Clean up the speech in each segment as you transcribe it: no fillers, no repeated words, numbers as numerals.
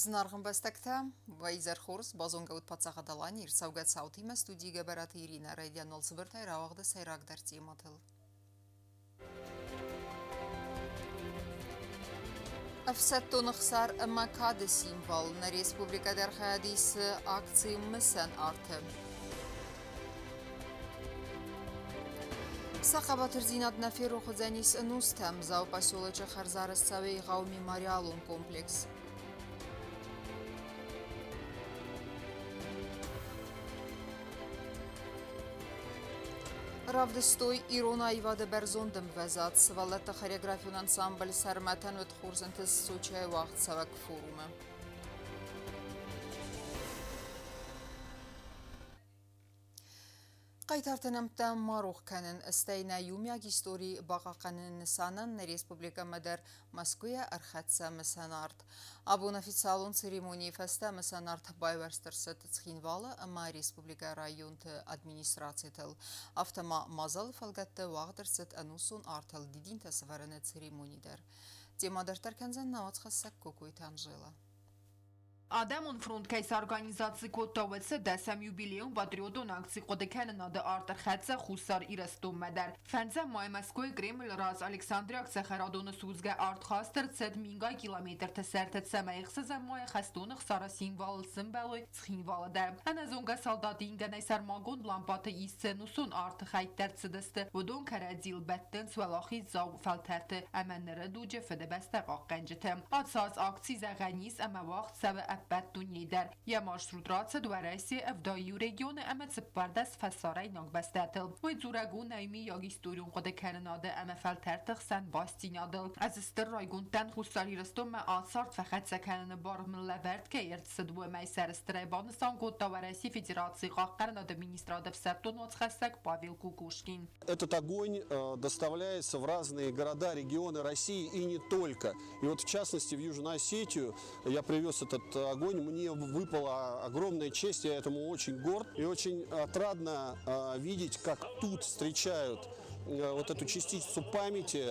Зынаргъ ӕмбӕстӕгтӕ, уӕ изӕр хорз, базонгӕ ут Паддзахад Аланийы ӕрцӕугӕ цаутимӕ студийы Гӕбӕраты Иринӕ райдиан цыбыртӕй рауагъды сӕйрагдӕр темӕтыл. Ӕфсӕддон ӕхсар ӕмӕ кады символ нӕ республикӕ дӕр хайад исы акци «Мысӕн арты». Сӕ хъӕбатырдзинад нӕ ферох уыдзӕнис ӕнустӕм Дзауы поселочы хӕрзарӕзт цӕуы егъау мемориалон комплекс. Равдыстой ирон аивады бӕрзонд ӕмвӕзад. Сывӕллӕтты хореографион ансамбль Сӕрмӕтӕн уыд хорз ӕнтыст Сочӕйы уагъдцӕуӕг форумы. Хъайтарты нӕмттӕ ма рох кӕнын, стӕй нӕ иумиаг истори бахъахъхъӕныны нысанӕн нӕ республикӕмӕ дӕр Мӕскуыйӕ ӕрхӕццӕ мысӕн арт. Абон официалон церемонийы фӕстӕ мысӕн арт байуӕрст ӕрцыд Цхинвалы ӕмӕ республикӕйы районты администрацитыл. Афтӕ ма мадзалы фӕлгӕтты уагъд ӕрцыд ӕнусон артыл дидинтӕ сӕвӕрыны церемони дӕр. Темӕ дарддӕр кӕндзӕн нӕ уацхӕссӕг Кокойты Анжела. Адӕмон фронт кӕй сорганизаци кодта, уӕд сӕ дӕсӕм юбилейон патриотон акци хъуыдыкӕнынады арт ӕрхӕццӕ Хуссар Ирыстонмӕ дӕр. Фӕндзӕм май Мӕскуыйы Кремлы раз Александриаг цӕхӕрадоны судзгӕ арт хаст ӕрцыд мингай километрты сӕрты, цӕмӕй ӕхсӕзӕм майы хӕстоны ӕхсары символыл сымбӕлой Цхинвалы дӕр. Ӕнӕзонгӕ салдаты ингӕнӕй сӕрмагонд лампӕты ист ӕнусон арты хӕйттӕ ӕрцыдысты, уыдон кӕрӕдзийыл бӕттынц уӕлахиздзау фӕлтӕрты ӕмӕ ныры дуджы Фыдыбӕстӕ хъахъхъӕнджыты. Ацы аз акци зӕгъӕн ис ӕмӕ уагъд цӕуы ӕппӕт дунейы дӕр. Йӕ маршрут рацыд Уӕрӕсе 71 регионы ӕмӕ 14 фӕсарӕйнаг бӕстӕтыл. Уый дзурӕг у нӕ иумиаг историон хъуыдыкӕнынады ӕмӕ фӕлтӕрты хсӕн бастдзинадыл. Ӕз стыр райгонд дӕн Хуссар Ирыстонмӕ ацы арт фӕхӕццӕ кӕныны бар мын лӕвӕрд кӕй ӕрцыд, уымӕй сӕрыстырӕй банысан кодта Уӕрӕсейы Федерацийы хъахъхъӕнынады министрады ӕфсӕддон уацхӕссӕг Павел Кукушкин. Этот огонь доставляется в разные города, регионы России и не только. И вот в частности в Южную Осетию я привез этот огонь. Мне выпала огромная честь, я этому очень горд. И очень отрадно видеть, как тут встречают вот эту частицу памяти,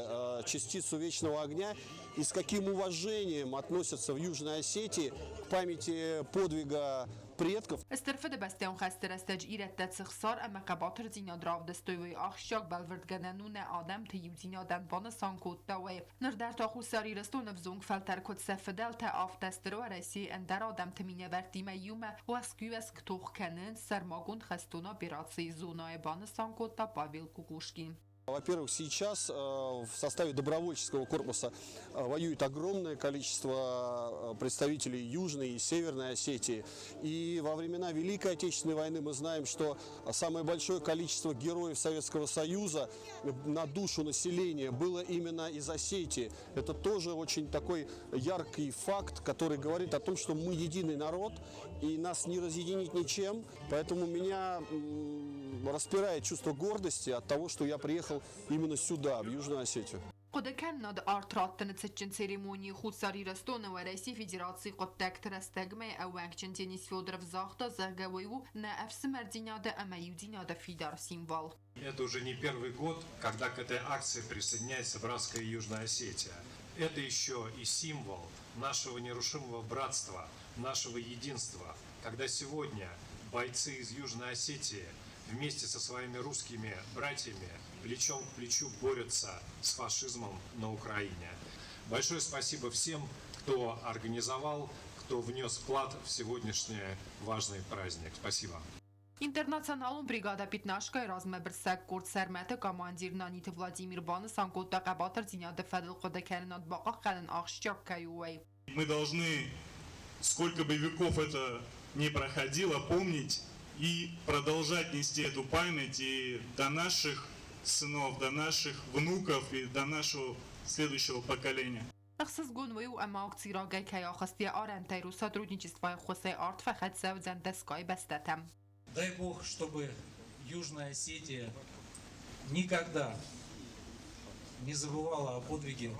частицу вечного огня и с каким уважением относятся в Южной Осетии к памяти подвига предков. Стыр Фыдыбӕстӕйон хӕсты рӕстӕджы ирӕттӕ цыхцар ӕмӕ хъӕбатырдзинад равдыстой, уый ахсджиаг бӕлвырдгӕнӕн у нӕ адӕмты иудзинадӕн, банысан кодта уый. Ныр дӕр та Хуссар Ирыстоны ӕвзонг фӕлтӕр куыд сӕ фыдӕлтӕ, афтӕ Стыр Уӕрӕсейы ӕндӕр адӕмты минӕвӕрттимӕ иумӕ уӕск-уӕск тох кӕнынц сӕрмагонд хӕстон операцийы зонӕйы, банысан кодта Павел Кукушкин. Во-первых, сейчас в составе добровольческого корпуса воюет огромное количество представителей Южной и Северной Осетии. И во времена Великой Отечественной войны мы знаем, что самое большое количество героев Советского Союза на душу населения было именно из Осетии. Это тоже очень такой яркий факт, который говорит о том, что мы единый народ, и нас не разъединить ничем. Поэтому меня распирает чувство гордости от того, что я приехал именно сюда, в Южную Осетию. Хъуыдыкӕнынад арт раттыны цытджын церемонийы Хуссар Ирыстоны Уӕрӕсейы Федерацийы хъуыддӕгты рӕстӕгмӕ ӕууӕнкджын Денис Федоров загъта, зӕгъгӕ, уый у нӕ ӕфсымӕрдзинады ӕмӕ иудзинады фидар символ. Это уже не первый год, когда к этой акции присоединяется братская Южная Осетия. Это еще и символ нашего нерушимого братства, нашего единства, когда сегодня бойцы из Южной Осетии вместе со своими русскими братьями плечом к плечу борются с фашизмом на Украине. Большое спасибо всем, кто организовал, кто внес вклад в сегодняшний важный праздник. Спасибо. Интернационалон бригадӕ Пятнашка-йы размӕ бырсӕг къорд Сӕрмӕты командир Наниты Владимир банысан кодта хъӕбатырдзинады фӕдыл хъуыдыкӕнынад бахъахъхъӕнын ахсджиаг кӕй у, уый. Мы должны, сколько бы веков это не проходило, помнить и продолжать нести эту память и до наших сынов, до наших внуков и до нашего следующего поколения. Ӕхсызгон уый у, ӕмӕ акци рагӕй кӕй ахызт йӕ арӕнтӕй Россотрудничествойы ӕххуысӕй арт фӕхӕццӕ уыдзӕн дӕсгай бӕстӕтӕм. Дай Бог, чтобы Южная Осетия никогда не забывала о подвиге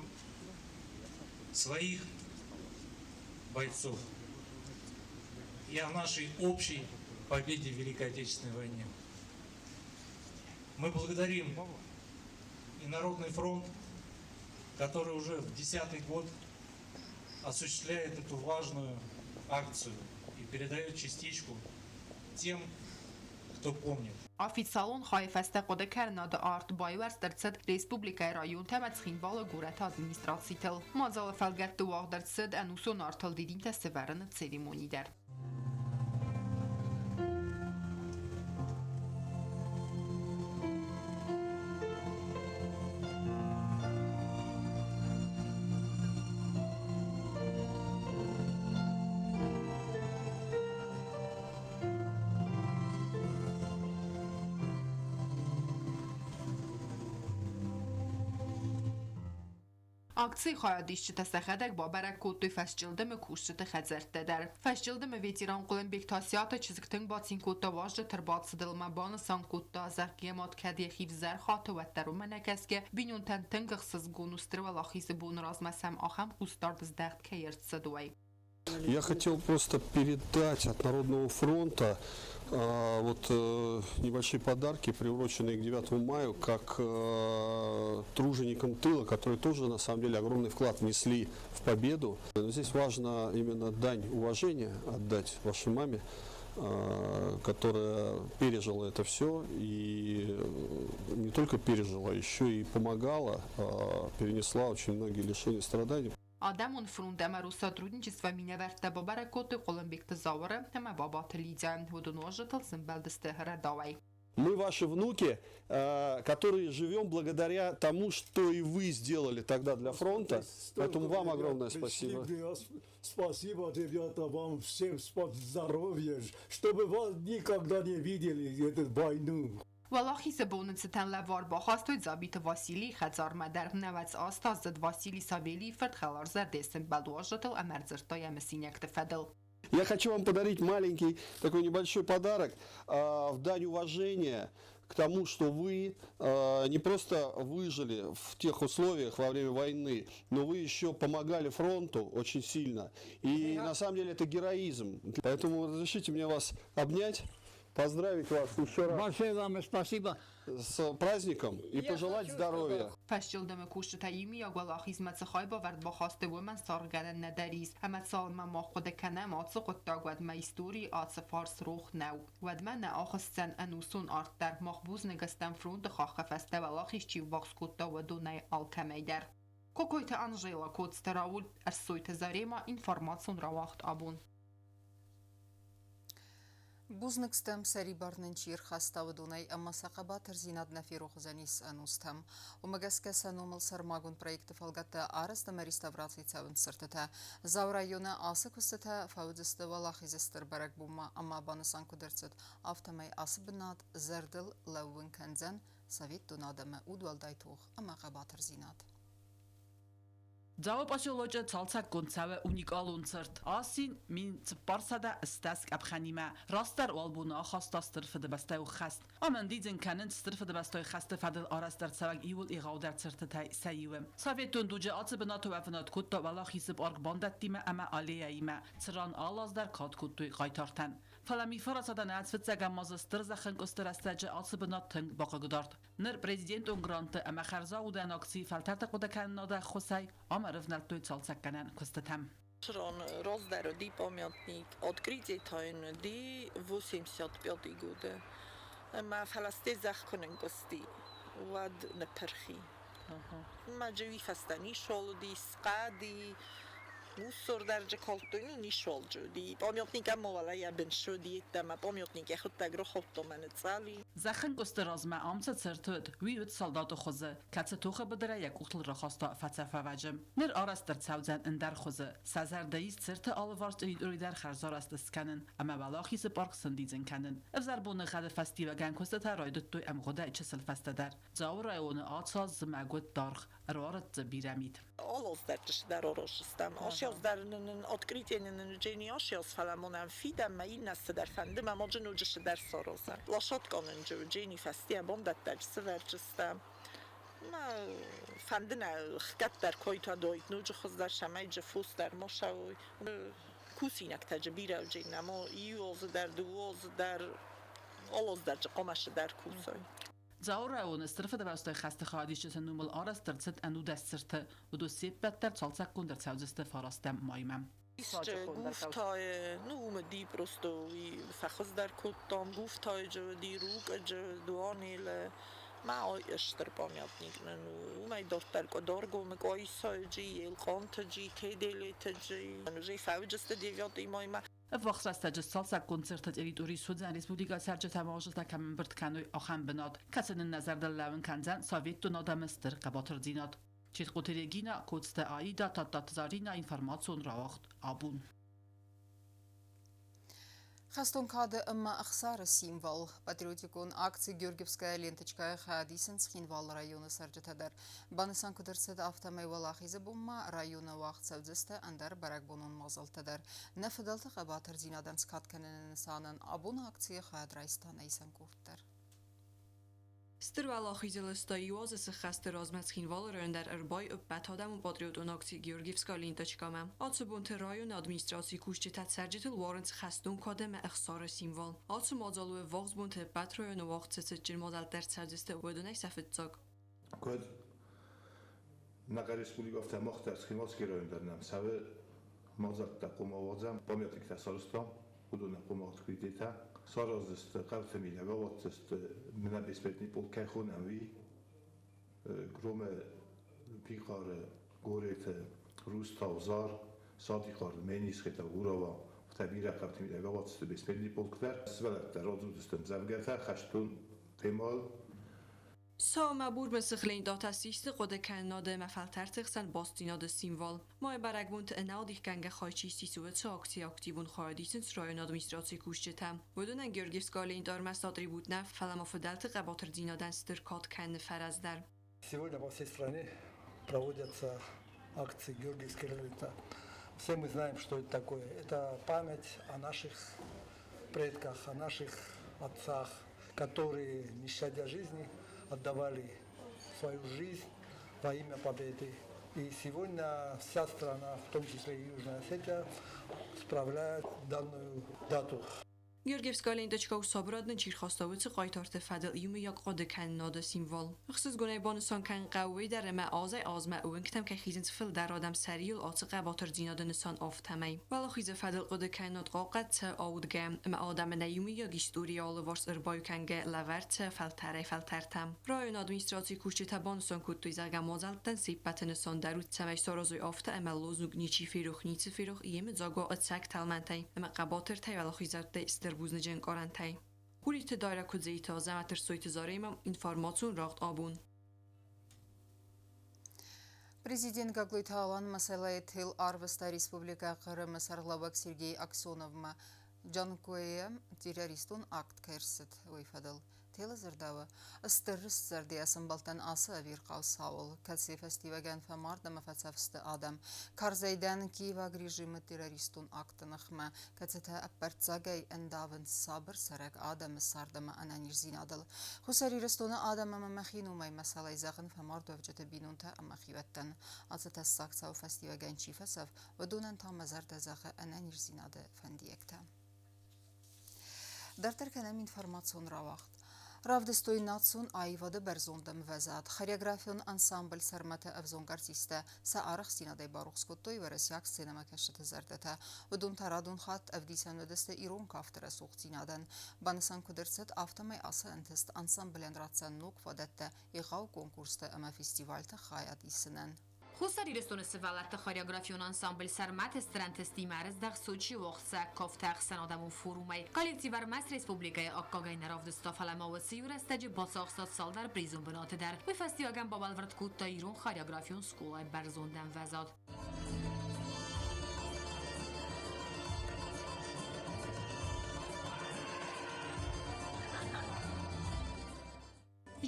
своих бойцов и о нашей общей победе в Великой Отечественной войне. Мы благодарим и Народный фронт, который уже в десятый год осуществляет эту важную акцию и передает частичку тем, кто помнит. Официалон хайы фӕстӕ хъуыдыкӕнынады арт байуӕрст ӕрцыд республикӕйы районтӕ ӕмӕ Цхинвалы горӕты администрацитыл. Мадзалы фӕлгӕтты уагъд ӕрцыд ӕнусон артыл дидинтӕ сӕвӕрыны церемони дӕр. Акцийы хайадисджытӕ сӕхӕдӕг бабӕрӕг кодтой фӕсчъылдымы кусджыты хӕдзӕрттӕ дӕр. Фӕсчъылдымы ветеран Хъуылымбегты Асиаты чызг тынг бацин кодта уазджыты ӕрбацыдыл ӕмӕ банысан кодта, зӕгъгӕ, мад кӕд йӕхи взӕр хаты, уӕддӕр уымӕ нӕ гӕсгӕ бинонтӕн тынг ӕхсызгон у Стыр Уӕлахизы боны размӕ сӕм ахӕм хъусдард здӕхт кӕй ӕрцыд, уый. Я хотел просто передать от Народного фронта вот небольшие подарки, приуроченные к 9 мая, как труженикам тыла, которые тоже на самом деле огромный вклад внесли в победу. Но здесь важно именно дань уважения отдать вашей маме, которая пережила это все и не только пережила, еще и помогала, перенесла очень многие лишения и страдания. Адӕмон фронт ӕмӕ Россотрудничество минӕвӕрттӕ бабӕрӕг кодтой Хъуылымбегты Зауыры ӕмӕ Бабаты Лидияйы. Уыдон уазджытыл сӕмбӕлдысты рӕдауӕй. Мы ваши внуки, которые живем благодаря тому, что и вы сделали тогда для фронта. Поэтому вам огромное спасибо. Спасибо, ребята, вам всем здоровья, чтобы вас никогда не видели, эту войну. Уӕлахизы боны цытӕн лӕвар бахастой Дзабиты Василийы хӕдзармӕ дӕр. 98-аздзыд Василий Савелийы фырт хӕларзӕрдӕ сӕмбӕлд уазджытыл ӕмӕ ӕрдзырдта йӕ мысинӕгты фӕдыл. Я хочу вам подарить маленький такой небольшой подарок в дань уважения к тому, что вы не просто выжили в тех условиях во время войны, но вы еще помогали фронту очень сильно. И на самом деле это героизм. Поэтому разрешите мне вас обнять, поздравить вас еще раз. Большое вам спасибо. С праздником и Я пожелать хочу здоровья. Фӕсчъылдымы кусджытӕ иумиаг уӕлахизмӕ цы хайбавӕрд бахастой, уымӕн саргъгӕнӕн нӕдӕр ис. Ӕмӕ цалынмӕ мах хъуыды кӕнӕм ацы хъуыддаг, уӕдмӕ историйы ацы фарс рох нӕу. Уӕдмӕ нӕ ахуысдзӕн ӕнусон арт дӕр. Мах бузныг стӕм фронты хаххы фӕстӕ уӕлахиз чи ввахс кодта, уыдонӕй алкӕмӕй дӕр. Кокойты Анжела, Коцты Рауль, Ӕрсойты Зарема, информацион рауагъд абон. Бузныг стӕм, сӕрибар нын чи ӕрхаста, уыдонӕй ӕмӕ сӕ хъӕбатырдзинад нӕ ферох уыдзӕнис ӕнустӕм. Уымӕ гӕсгӕ сӕ номыл сӕрмагонд проекты фӕлгӕтты арӕзт ӕмӕ реставраци цӕуынц цыртытӕ. Дзауы районы ацы куыстытӕ фӕуыдзысты Уӕлахизы стыр бӕрӕгбонмӕ ӕмӕ банысан куыд ӕрцыд, афтӕмӕй ацы бынат зӕрдыл лӕууын кӕндзӕн советтон адӕмы удуӕлдай тох ӕмӕ хъӕбатырдзинад. Дзауы поселочы цалцӕггонд цӕуы уникалон цырт. Асин 1480 къӕпхӕнимӕ. Растдӕр уал боны ахаста Стыр Фыдыбӕстӕйы хӕст. Ам ӕндидзын кӕнынц Стыр Фыдыбӕстӕйы хӕсты фӕдыл арӕзт ӕрцӕуӕг иууыл егъаудӕр цыртытӕй сӕ иуы. Советон дуджы ацы бынаты уӕвынад кодта Уӕлахизы парк бандӕттимӕ ӕмӕ аллеяимӕ, цыран алы аз дӕр кад кодтой хъайтартӕн. Фӕлӕ мифӕрацадӕн ӕцфыццӕгӕм азы стыр зӕххӕнкъуысты рӕстӕджы ацы бынат тынг бахъыгдард. Ныр президентон грантты ӕмӕ хӕрзаудӕн акцийы фӕлтӕрты хъуыдыкӕнынады ӕххуысӕй ам ӕрывнӕлдтой цалцӕггӕнӕн куыстытӕм. Ран раздӕр уыди памятник, открытие та йын уыди 85 годы. Ӕмӕ фӕлӕ зӕхх куы нынкъуысти, уӕд ныппырх и. Ӕмӕ джы уый фӕстӕ ничуал уыди, схъӕди, мусор дӕр джы калдтой, ну ничуал джы уыди. Памятник ӕм уӕлӕ йӕ бын ссыди йеддӕмӕ памятник йӕхуыдтӕг рахаудта мӕ ныцъцъӕли. Зӕххӕнкъуысты размӕ ам цы цырт уыд, уый уыд салдаты хуызы, кӕцы тохы быдырӕй йӕ къухтыл рахаста фӕцӕфӕвӕджы. Ныр арӕзт ӕрцӕудзӕн ӕндӕр хуызы. Сӕ зӕрдӕ ис цырты алыварс территорийы дӕр хӕрзарӕзт скӕнын ӕмӕ Уӕлахизы парк сӕндидзын кӕнын. Ӕвзӕр боныгъӕды фӕстиуӕгӕн куыстытӕ райдыдтой ӕмгъуыдӕй чысыл фӕстӕдӕр. Дзауы районы ацы аз зымӕг уыд даргъ, ӕруарыд дзы бирӕ мит. Алаздӕр араздзыстӕм. Ацы аз дӕр нын открытие нын джени ацы аз, фӕлӕ монӕм фидӕнмӕ иннӕ цыдӕр фӕнды, мӕ ма ноджы цыдӕр саразӕм. Площадка нын джени фӕстийӕ бандӕттӕ сывӕрдзыстӕм. Мӕ фӕнды нӕ хгӕддӕр койта дойт ноджы хуыздӕр, цӕмӕй джы фос дӕр ма сӕуой. Кусинӕгтӕ джы бирӕ уыджи нӕ иу азы дӕр, дыууӕ азы дӕр, алы аз дӕр джы хъуамӕ дӕр кусой. Дзауы районы Стыр Фыдыбӕстӕйы хӕсты хайадисджыты номыл арӕзт ӕрцыд 19 цырты, уыдон се ппӕт дӕр цалцӕггонд ӕрцӕудзысты фарастӕм маймӕ. Гуфтайы, ну, уыди просто уый фӕхуыздӕр кодтам, Гуфтайджы уыди, Рукъаджы, Дуанелы, мӕ стыр памятник нын у. Уымӕй дарддӕр Къуыдаргомы, Къуайсайджы, Елхъантыджы, Теделетыджы, уже фӕуыдзысты 9 маймӕ. Ӕввахс рӕстӕджы сцалцӕггонд цырты территорийы суыдзӕн республикӕйы цӕрджытӕ ӕмӕ уазджытӕ кӕм ӕмбырд кӕной, ахӕм бынат, кӕцы нын нӕ зӕрдыл лӕууын кӕндзӕн советон адӕмы стыр хъӕбатырдзинад. Ческъоты Регина, Коцты Аида, Тадтаты Заринӕ, информацион рауагъд «Абон». Хӕстон кады ӕмӕ ӕхсары символ. Патриотикон акци «Георгиевская ленточка» хайад исынц Цхинвалы районы цӕрджытӕ дӕр. Банысан куыд ӕрцыд, афтӕмӕй Уӕлахизы бонмӕ районы уагъд цӕудзысты ӕндӕр бӕрӕгбонон мадзӕлттӕ дӕр. Нӕ фыдӕлты хъӕбатырдзинадӕн скад кӕныны нысанӕн абоны акцийы хайад райста нӕ исӕн къорд дӕр. Стыр Уӕлахизыл 81 азы сыххӕсты размӕ Цхинвалы район дӕр ӕрбай ӕппӕтадӕмон патриотон акци «Георгиевская ленточка»-мӕ. Ацы бонты районы администрацийы кусджытӕ цӕрджытыл уарынц хӕстон кад ӕмӕ ӕхсары символ. Ацы мадзал у ӕввахс бонты ӕппӕт районы уагъд цы цытджын мадзӕлттӕ ӕрцӕудзысты, уыдонӕй сӕ фыццаг. Куыд нӕ республикӕ, афтӕ мах дӕр Цхинвалский район дӕр нӕм цӕуы мадзӕлттӕ хъуамӕ уадзӕм, памятниктӕ сарӕзтам, уыдонӕн хъуамӕ открытийтӕ сараздзысты, хъӕуты мидӕг ауадздзысты, нӕ бессмертный полк кӕй хонӕм, уый Громы, Пихъары, горӕты, Рустау, Зар, Садихъары, Менисхетӕ, Гурава, афтӕ бирӕ хъӕуты мидӕг ауадздзысты бессмертный полк дӕр. Сывӕллӕттӕ радзурдзысты ӕмдзӕвгӕтӕ хӕстон темӕйыл. Сау ӕмӕ бурбын сых лентатӕ систы хъуыдыкӕнынады ӕмӕ фӕлтӕрты хсӕн бастдзинады символ. Майы бӕрӕгбонты ӕнӕадихгӕнгӕ хай чи ссис, уыцы акцийы активон хайад исынц районы администрацийы кусджытӕ. Уыдонӕн Георгиевская лента ӕрмӕст атрибут нӕ, фӕлӕ ма фыдӕлты хъӕбатырдзинадӕн стыр кад кӕныны фӕрӕз дӕр. Сегодня во всей стране проводятся акции «Георгиевская лента». Все мы знаем, что это такое. Это память о наших предках, о наших отцах, которые, не щадя жизни, отдавали свою жизнь во имя победы. И сегодня вся страна, в том числе и Южная Осетия, справляет данную дату. Георгиевская ленточка у сабырад нын чи рхаста, уыцы хъайтарты фӕдыл иумӕйаг хъуыдыкӕнынады символ. Ӕхсызгонӕй банысан кӕнын хъӕуы уый дӕр, ӕмӕ азӕй-азмӕ уынгтӕм кӕй хизынц фылдӕр адӕм сӕ риуыл ацы хъӕбатырдзинады нысан афтӕмӕй. Уӕлахизы фӕдыл хъуыдыкӕнынад хъахъхъӕд цӕуы аудгӕ, ӕмӕ адӕмы нӕ иумӕйаг историйы алыварс ӕрбаиу кӕнгӕ лӕвӕрд цӕуы фӕлтӕрӕй-фӕлтӕртӕм. Районы администрацийы кусджытӕ банысан кодтой, зӕгъгӕ, мадзӕлттӕн се ппӕты нысан дӕр у, цӕмӕй саразой афтӕ ӕмӕ лозунг «Ничи ферох, ницы ферох» йемыдзаг уа ӕцӕг тӕлмӕнтӕй ӕмӕ хъӕбатыртӕй уӕлахиздзаутӕй стыр бузныджы ӕнкъарӕнтӕй. Хуриты Дарья Куыдзеты Азӕмӕт Ӕрсойты Заремӕ, информацион рагъд абон. Президент Гаглойты Алан мӕсӕлӕйы тел арвыста Республикӕ Хъырымы сӕргълӕууӕг Сергей Аксеновмӕ. Джанкойы террористон акт кӕй ӕрцыд, уый фӕдыл. Телы дзырдӕуы, стыр рыстзӕрдӕйӕ сӕмбӕлдтӕн ацы ӕвирхъау цауыл, кӕцыйы фӕстиуӕгӕн фӕмард ӕмӕ фӕцӕф сты адӕм. Карзӕй дӕн киеваг режимы террористон акты ныхмӕ, кӕцытӕ ӕппӕрццагӕй ӕндавынц сабыр цӕрӕг адӕмы цард ӕмӕ ӕнӕниздзинадыл. Хуссар Ирыстоны адӕм ӕмӕ мӕхи номӕй мӕсӕлӕй зӕгъын фӕмардуӕвджыты бинонтӕ ӕмӕ хиуӕттӕн. Ацы тӕссаг цауы фӕстиуӕгӕн чи фӕцӕф, уыдонӕн та мӕ зӕрдӕ зӕгъы ӕнӕниздзинады фӕндиӕгтӕ. Дарддӕр кӕнӕм информацион рауагъд. Равдыстой национ аивады бӕрзонд ӕмвӕзад. Хореографион ансамбль «Сӕрмӕты» ӕвзонг артисттӕ сӕ арӕхстдзинадӕй барухс кодтой уӕрӕсейаг сценӕмӕкӕсджыты зӕрдӕтӕ. Уыдон та радон хатт ӕвдисӕн уыдысты ирон кафты рӕсугъддзинадӕн. Банысан куыд ӕрцыд, афтӕмӕй ацы ӕнтыст ансамблӕн ратдзӕн ног фадӕттӕ егъау конкурсты ӕмӕ фестивальты хайад исынӕн. Хуссар Ирыстоны сывӕллӕтты хореографион ансамбль «Сӕрмӕт» стыр ӕнтыстимӕ ӕрыздӕхт Сочийы уагъдцӕуӕг кафты ӕхсӕнадӕмон форумӕй. Коллектив ӕрмӕст республикӕйы аккагӕй нӕ равдыста, фӕлӕ ма уыцы иу рӕстӕджы бацахста цалдӕр призон бынаты дӕр. Уый фӕстиуӕгӕн бабӕлвырд кодта ирон хореографион скъолайы бӕрзонд ӕмвӕзад.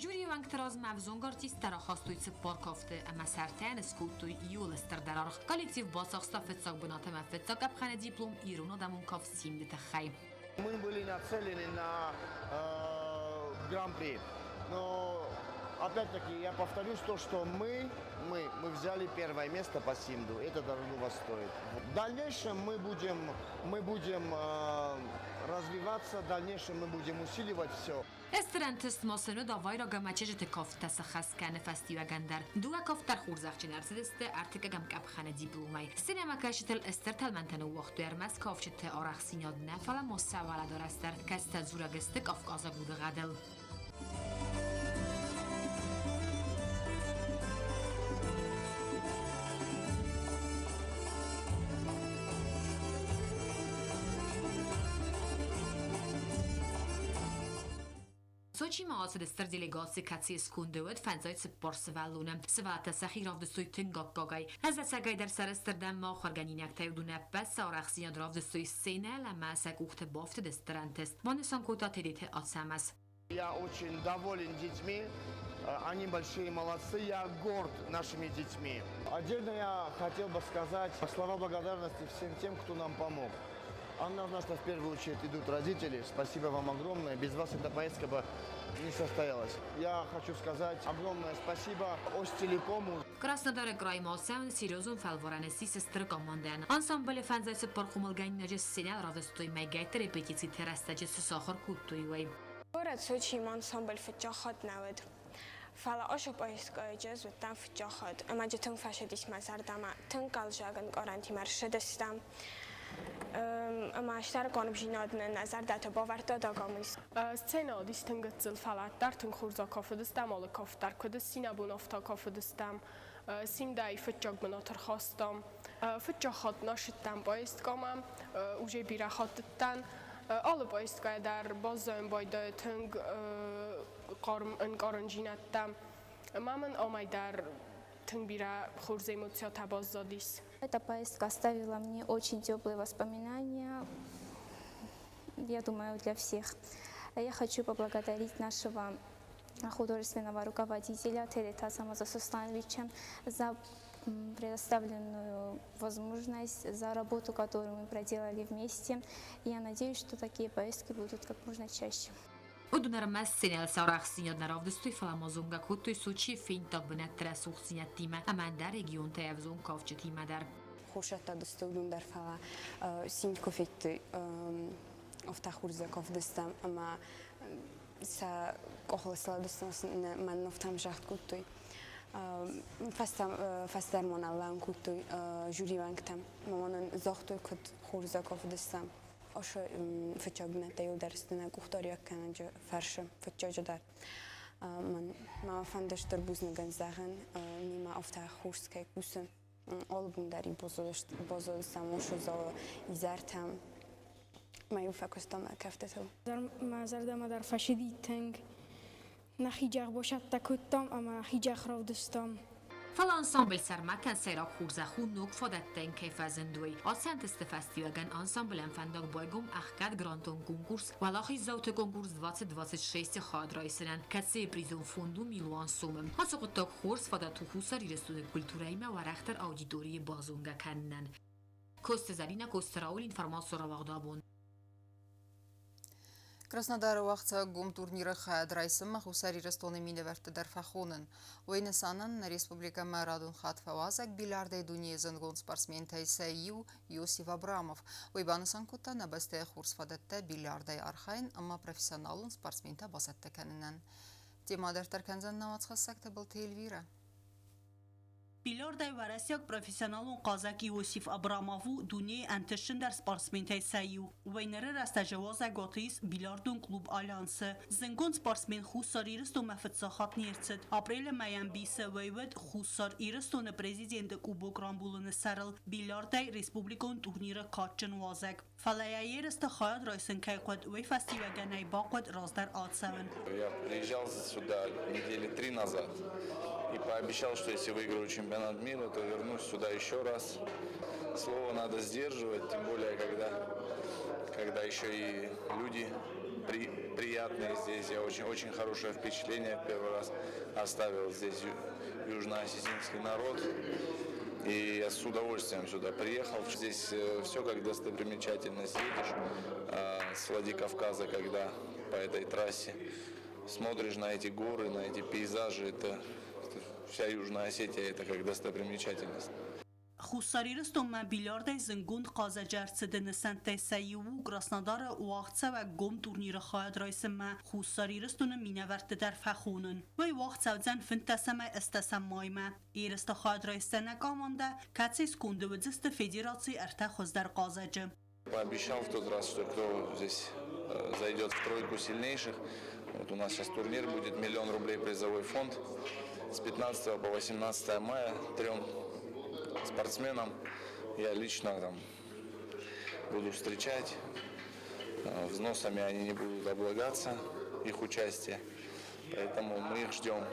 Жюрийы уӕнгты размӕ ӕвзонг артисттӕ рахастой цыппар кафты ӕмӕ сӕ ӕртӕйӕн скодтой иуыл стырдӕр аргъ. Коллектив бацахста фыццаг бынат ӕмӕ фыццаг къӕпхӕны диплом ирон адӕмон кафт «Симды» тыххӕй. Мы были нацелены на Гран-при, но опять-таки я повторюсь то, что мы взяли первое место по Симду, это дорогого стоит. В дальнейшем мы будем развиваться, в дальнейшем мы будем усиливать все. Стыр ӕнтыст ма сын уыд авайраг ӕмӕ чызджыты кафттӕ сӕххӕст кӕныны фӕстиуӕгӕн дӕр. Дыууӕ кафт дӕр хорзӕхджын ӕрцыдысты ӕртыккӕгӕм къӕпхӕны дипломӕй. Сценӕмӕкӕсджытыл стыр тӕлмӕнтӕ ныууагътой ӕрмӕст кафджыты арӕхстдзинад нӕ, фӕлӕ ма сӕ уӕлӕдарӕс дӕр, кӕцытӕ дзурӕг сты кавказаг удыгъӕдыл. Сочимӕ ацыд стыр делегаци, кӕцыйы сконды уыд 54 сывӕллоны. Сывӕллӕттӕ сӕхи равдыстой тынг аккагӕй. Ӕз ӕцӕгӕйдӕр сӕрыстыр дӕн мӕ ахуыргӕнинӕгтӕй уыдон ӕппӕт сӕ арӕхстдзинад равдыстой сценӕйыл ӕмӕ сӕ къухты бафтыд стыр ӕнтыст, банысан кодта Тедеты Ацӕмӕз. Я очень доволен детьми, они большие молодцы, я горд нашими детьми. Отдельно я хотел бы сказать слова благодарности всем тем, кто нам помог. Однозначно в первую очередь идут родители. Спасибо вам огромное. Без вас эта поездка бы не состоялась. Я хочу сказать огромное спасибо Остелекому. Краснодары краймӕ ацӕуын серьезон фӕлварӕн ссис стыр командӕйӕн. Ансамблы 54 хъомылгӕнинаджы сценӕйыл равдыстой мӕйгӕйтты репетициты рӕстӕджы цы сахуыр кодтой, уый. Горӕт Сочийы ансамбль фыццаг хатт нӕ уыд. Фӕлӕ ацы поездкӕйы ӕз уыдтӕн фыццаг хатт ӕмӕ дзы тынг фӕцыдис мӕ зӕрдӕмӕ, тынг хъӕлдзӕг ӕнкъарӕнтимӕ ссыдыстӕм. Ӕмӕ стӕргомдзинад нын нӕ зӕрдӕты бавӕрдта Дагомыс. Сценӕ уыдис тынг гыццыл, фӕлӕ дӕр тынг хорз акафыдыстӕм, алы кафт дӕр куыд сси нӕ бон, афтӕ акафыдыстӕм. Симдӕйы фыццаг бынат ӕрхастам. Фыццаг хатт нӕ ссыдтӕн поездкӕмӕ, уже бирӕ хаттыдтӕн. Алы поездкӕйӕ дӕр баззайын байдайы тынг хъарм ӕнкъарындзинӕдтӕ. Ӕмӕ мын амӕй дӕр тынг бирӕ хорз эмоциятӕ баззадис. Эта поездка оставила мне очень теплые воспоминания, я думаю, для всех. Я хочу поблагодарить нашего художественного руководителя Тедеты Ацамаза Сослановича за предоставленную возможность, за работу, которую мы проделали вместе. Я надеюсь, что такие поездки будут как можно чаще. Уыдон ӕрмӕст сценӕйыл сӕ арӕхстдзинад нӕ равдыстой, фӕлӕ ма зонгӕ кодтой Сочийы фенддаг бынӕтты рӕсугъддзинӕдтимӕ ӕмӕ ӕндӕр регионтӕй ӕвзонг кафджытимӕ дӕр. Хорзӕттӕ дысты уыдон дӕр, фӕлӕ цин куы федтой, афтӕ хорзӕх ӕвдыстам ӕмӕ сӕ къухыл сладыстон мӕн нофтӕм загъд кодтой. Фӕстӕ ма наллӕн кодтой жюри уӕнгтӕм. Ма мӕнӕн загътой, куыд хорзӕх ӕвдыстам. Ошо фыццаг бынӕттӕ иуылдӕр сты нӕ къухдариуӕггӕнӕджы фӕрсы фыццаджы дӕр. Мӕн мӕ фӕнды стыр бузныгӕн зӕгъын, мемӕ афтӕ хорз кӕй кусы. Алы бон дӕр баззадыстӕм ошо залы изӕртӕм. Мӕ иу фӕкуыстам мӕ кӕфтытыл. Мӕ зӕрдӕмӕ дӕр фӕсиди тынг. Нӕхи джах босӕттӕ кодтам ӕмӕ нӕхи джах равдыстам. Фӕлӕ ансамбль Сӕрмӕтӕн сӕйраг хорзӕх у ног фадӕттӕ йын кӕй фӕзынд, уый. Ацы ӕнтысты фӕстиуӕгӕн ансамблӕн фӕндаг байгом ӕхгӕд грантон конкурс Уӕлахиздзауты конкурс 2026-ы хайад райсынӕн, кӕцыйы призон фонд у милуан сомы. Ацы хъуыддаг хорз фадат у Хуссар Ирыстоны культурӕимӕ уӕрӕхдӕр аудиторийы базонгӕ кӕнынӕн. Косты Зӕринӕ, Косты Рауль, информацион рауагъд абон. Краснодары уагъдцӕуӕг гом турниры хайад райсынмӕ Хуссар Ирыстоны минӕвӕртты дӕр фӕхонын. Уый нысанӕн нӕ республикӕмӕ радон хатт фӕуазӕг бильярдӕй дунейы зындгонд спортсментӕй сӕ иу Иосиф Абрамов. Уый банысан кодта нӕ бӕстӕйы хорз фадӕттӕ бильярдӕй архайын ӕмӕ профессионалон спортсментӕ бацӕттӕ кӕнынӕн. Темӕ дарддӕр кӕндзӕн нӕ уацхӕссӕг Тыбылты Эльвирӕ. Бильярдӕй уӕрӕсейаг профессионалон хъазӕг Иосиф Абрамов у дунейы ӕнтыстджындӕр спортсментӕй сӕ иу. Уӕйнеры рӕстӕджы уазӕгуаты ис бильярдон клуб «Альянс-ы». Зынгонд спортсмен Хуссар Ирыстонмӕ фыццаг хатт не рцыд. Апрелы мӕйӕн бисы уӕйуыд Хуссар Ирыстоны президенты кубок рамбулыны сӕрыл бильярдӕй республикон турниры кадджын уазӕг. Фӕлӕ йӕ ерысты хайад райсын кӕй хъуыд, уый фӕстиуӕгӕн ӕй бахъуыд раздӕр ацӕуын. Я приезжал сюда недели три назад и пообещал, что если выиграю чемпионат мира, то вернусь сюда еще раз. Слово надо сдерживать, тем более, когда еще и люди приятные здесь. Я очень, очень хорошее впечатление в первый раз оставил здесь южноосетинский народ. И я с удовольствием сюда приехал. Здесь все как достопримечательность. Едешь с Владикавказа, когда по этой трассе смотришь на эти горы, на эти пейзажи, это вся Южная Осетия, это как достопримечательность. Хуссар Ирыстонмӕ бильярдӕй зындгонд хъазӕджы ӕрцыды нысӕнттӕй сӕ иу у Краснодары уагъдцӕуӕг гом турниры хайад райсынмӕ Хуссар Ирыстоны минӕвӕртты дӕр фӕхонын. Уый уагъд цӕудзӕн фынддӕсӕмӕй ӕстдӕсӕм маймӕ. Ерысты хайад райсдзӕн нӕ командӕ, кӕцыйы сконды уыдзысты федерацийы ӕртӕ хуыздӕр хъазӕджы. Пообещал в тот раз, что кто здесь зайдет в тройку сильнейших. Вот у нас сейчас турнир будет, 1 000 000 рублей призовой фонд. С 15 по 18 мая трем спортсменам я лично там буду встречать. Взносами они не будут облагаться, их участие. Поэтому мы их ждем.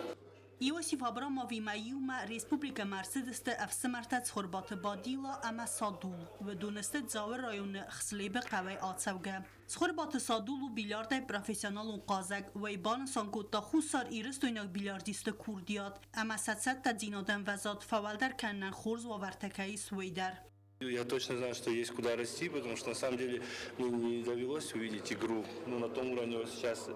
Иосиф Абрамовимӕ иумӕ республикӕмӕ ӕрцыдысты ӕфсымӕртӕ Цхуырбаты Бадила ӕмӕ Садул. Уыдон сты Дзауы районы Хслебы хъӕуӕй ацӕугӕ. Цхуырбаты Садул у бильярдӕй профессионалон хъазӕг, уый банысан кодта Хуссар Ирыстойнаг бильярдистты курдиат ӕмӕ сӕ цӕттӕдзинады ӕмвӕзад фӕуӕлдӕр кӕнынӕн хорз уавӕртӕ кӕй ис, уый дӕр. Я точно знаю, что есть куда расти, потому что на самом деле мне не довелось увидеть игру. Ну, на том уровне вот сейчас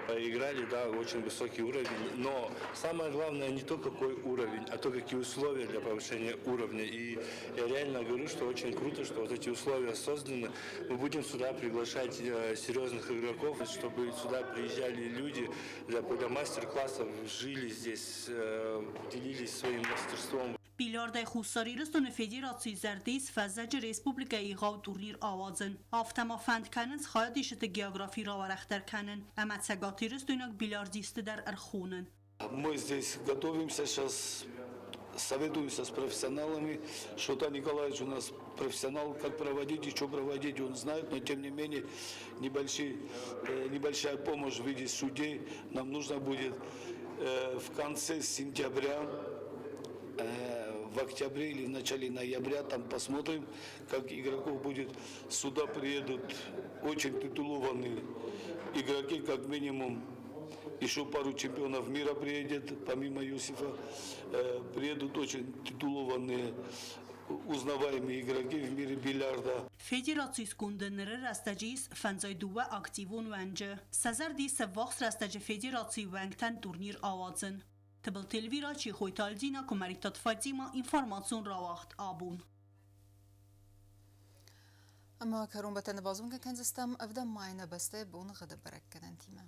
поиграли, да, очень высокий уровень. Но самое главное не то, какой уровень, а то, какие условия для повышения уровня. И я реально говорю, что очень круто, что вот эти условия созданы. Мы будем сюда приглашать серьезных игроков, чтобы сюда приезжали люди для мастер-классов, жили здесь, делились своим мастерством. Бильярдӕй Хуссар Ирыстоны Федерацийы зӕрды ис фӕззӕджы республикӕйы егъау турнир ауадзын. Афтӕ ма фӕнд кӕнынц хайадисджыты географи рауӕрӕхдӕр кӕнын ӕмӕ цӕгатирыстойнаг бильярдистты дӕр ӕрхонын. Мы здесь готовимся сейчас, советуемся с профессионалами. Шота Николаевич у нас профессионал, как проводить и что проводить, он знает, но тем не менее небольшая помощь в виде судей нам нужно будет в конце сентября, в октябре или в начале ноября, там посмотрим, как игроков будет. Сюда приедут очень титулованные игроки, как минимум еще пару чемпионов мира приедет, помимо Юсифа. Приедут очень титулованные, узнаваемые игроки в мире бильярда. Федерацийы сконды ныры рӕстӕджы ис 52 активон уӕнджы. Сӕ зӕрды ис ӕввахс рӕстӕджы федерацийы уӕнгтӕн турнир ауадзын. Тыбылты Эльвира, Чехойты Альдина, Куымӕридтаты Фатима, информацион рауагъд Абон. Ӕмӕ кӕронбӕттӕны базонгӕ кӕндзыстӕм ӕвдӕм майы нӕ бӕстӕйы боныгъӕды бӕрӕггӕнӕнтимӕ.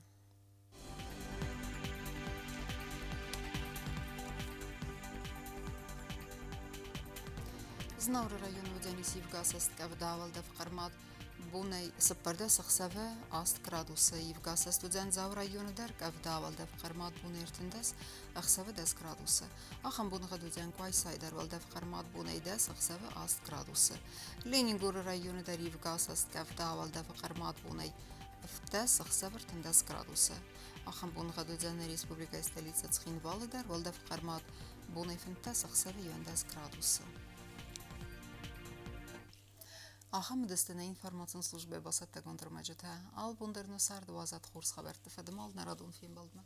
Знауыры районы уыдзӕнис ивгӕ цӕсткъӕвда, уӕлдӕф хъӕрмад бонӕй 14 ӕхсӕвы 8 градусы. Ивгӕ цӕст уыдзӕн Дзауы районы дӕр къӕвда, уӕлдӕф хъӕрмад бонӕй 13 ӕхсӕвы 10 градусы. Ахӕм боныгъӕд уыдзӕн Къуайсайы дӕр уӕлдӕф хъӕрмад бонӕй 10 ӕхсӕвы 8 градусы. Ленингоры районы дӕр ивгӕ цӕст къӕвда, уӕлдӕфы хъӕрмад бонӕй 17 ӕхсӕвы 13 градусы. Ахӕм боныгъӕд уыдзӕн нӕ республикӕйы столицӕ Цхинвалы дӕр уӕлдӕф хъӕрмад бонӕй 15 ӕхсӕвы 11 градусы. Ахӕм уыдысты нӕ информацион службӕйы бацӕттӕгонд ӕрмӕджытӕ. Алыбон дӕр нӕ царды уадзӕд хорз хабӕртты фӕдыл нӕ радон фембӕлдмӕ.